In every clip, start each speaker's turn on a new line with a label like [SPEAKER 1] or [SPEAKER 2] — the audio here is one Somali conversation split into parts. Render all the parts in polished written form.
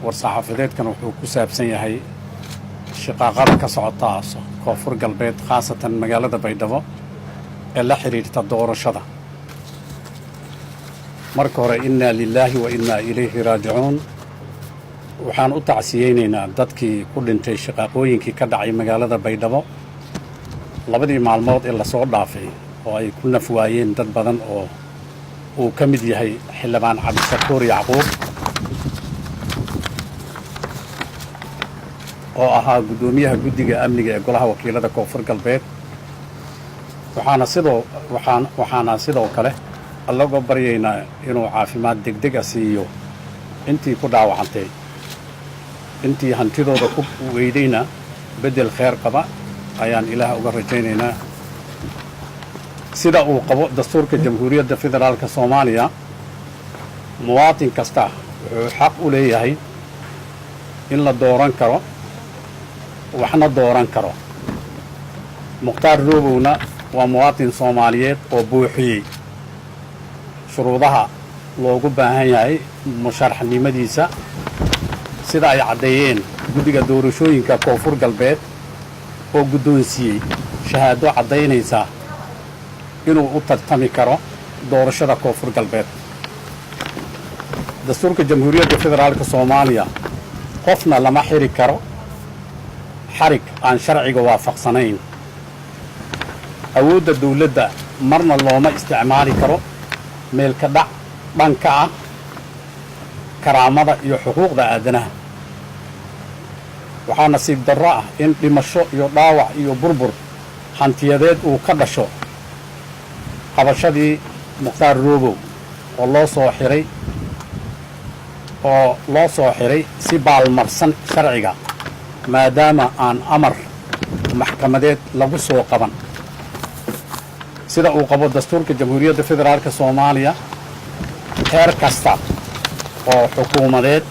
[SPEAKER 1] War-saxaafadeedkan wuxuu ku saabsan yahay shaqaaqada ka socota Koonfur Galbeed, khaasatan magaalada Baydhabo, ee la xidhiirta doorashada. Marka hore, innaa lilaahi wa innaa ilayhi raajicuun. Waxaan u tacsiyeynaynaa dadkii ku dhintay shaqaaqooyinkii ka dhacay magaalada Baydhabo labadii maalmood ee lasoo dhaafay, oo ay ku naf waayeen dad badan oo uu ka mid yahay Xildhibaan Cabdishakuur Yacquub, oo ahaa guddoomiyaha guddiga amniga ee Golaha Wakiilada Koonfur Galbeed. Waxaana sidoo kale allagoo baryaynaa inuu caafimaad degdeg a siiyo intii ku dhaawacantay, intii hantidooda ku weydayna beddel kheer qaba ayaan Ilaah uga rajaynaynaa. Sida uu qabo dastuurka Jamhuuriyadda Federaalka Soomaaliya, muwaatin kasta wuxuu xaq u leeyahay in la dooran karo, waxna dooran karo. Mukhtaar Roobowna waa muwaatin Soomaaliyeed oo buuxiyey shuruudaha loogu baahan yahay musharaxnimadiisa, sida ay caddeeyeen guddiga doorashooyinka Koonfur Galbeed oo guddoonsiiyey shahaado caddaynaysa inuu u tartami karo doorashada Koonfur Galbeed. Dastuurka Jamhuuriyadda Federaalka Soomaaliya, qofna lama xiri karo xarig aan sharciga waafaqsanayn. Awoodda dawladda marna looma isticmaali karo meelka dhac dhanka ah karaamada iyo xuquuqda aadanaha. Waxaa nasiib darro ah in dhimasho iyo dhaawac iyo burbur hantiyadeed uu ka dhasho qabashadii Mukhtaar Roobow oo loo soo xiray si baalmarsan sharciga, maadaama aan amar maxkamadeed lagu soo qaban. Sida uu qabo dastuurka Jamhuuriyadda Federaalka Soomaaliya, heer kasta oo xukuumadeed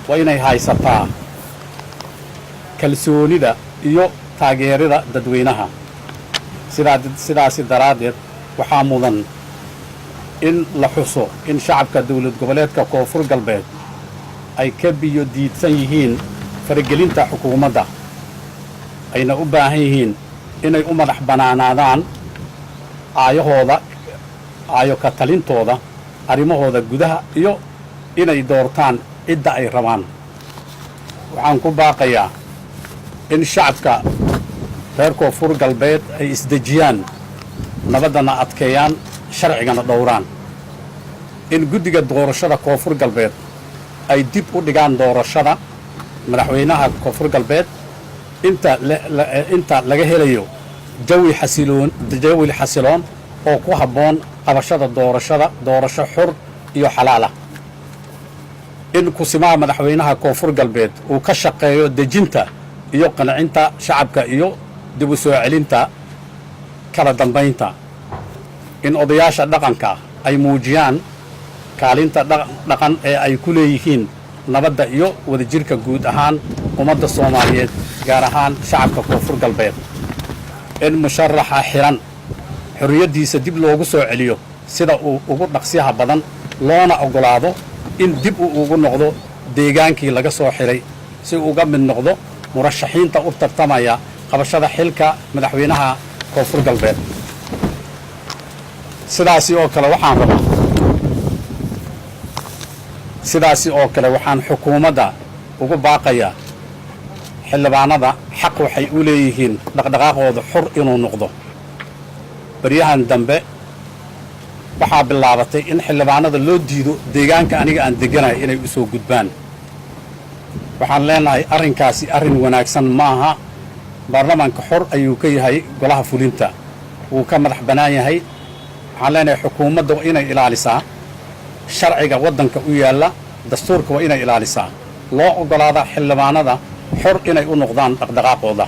[SPEAKER 1] waa inay haysataa kalsoonida iyo taageerida dadweynaha. Sidaasi daraaddeed, waxaa mudan in la xuso in shacabka Dowlad Goboleedka Koonfur Galbeed ay ka biyo diidsan yihiin faragelinta xukuumadda, ayna u baahan yihiin inay u madax bannaanaadaan aayahooda, aayo ka talintooda arrimahooda gudaha, iyo inay doortaan cidda ay rabaan. Waxaan ku baaqayaa in shacabka reer Koonfur Galbeed ay isdejiyaan, nabaddana adkeeyaan, sharcigana dhowraan. In guddiga doorashada Koonfur Galbeed ay dib u dhigaan doorashada madaxweynaha Koonfur Galbeed inta laga helayo jawi xasiloon oo ku habboon qabashada doorashada, doorasho xur iyo xalaal ah. In kusimaha madaxweynaha Koonfur Galbeed uu ka shaqeeyo dejinta iyo qancinta shacabka iyo dib u soo celinta kala dambaynta. In odayaasha dhaqanka ay muujiyaan kaalinta dhaqan ee ay ku leeyihiin nabadda iyo wadajirka guud ahaan ummadda Soomaaliyeed, gaar ahaan shacabka Koonfur Galbeed. In musharaxa xiran xorriyaddiisa dib loogu soo celiyo sida uu ugu dhaqsiyaha badan, loona oggolaado in dib uu ugu noqdo deegaankii laga soo xiray, si uga mid noqdo murashaxiinta u tartamaya qabashada xilka madaxweynaha Koonfur Galbeed. Sidaasi oo kale waxaan rabaa, sidaasi oo kale waxaan xukuumadda ugu baaqayaa, xildhibaanada xaq waxay u leeyihiin dhaqdhaqaaqooda xur inuu noqdo. Baryahan dambe waxaa bilaabatay in xildhibaanada loo diido deegaanka aniga aan degganahay inay u soo gudbaan. Waxaan leenahay, arrinkaasi arrin wanaagsan maaha. Baarlamaanka xor ayuu ka yahay golaha fulinta, wuu ka madax bannaan yahay. Waxaan leenahay, xukuumadda waa inay ilaalisaa sharciga waddanka u yaalla, dastuurka waa inay ilaalisaa, loo oggolaadaa xildhibaanada xor inay u noqdaan dhaqdhaqaaqooda.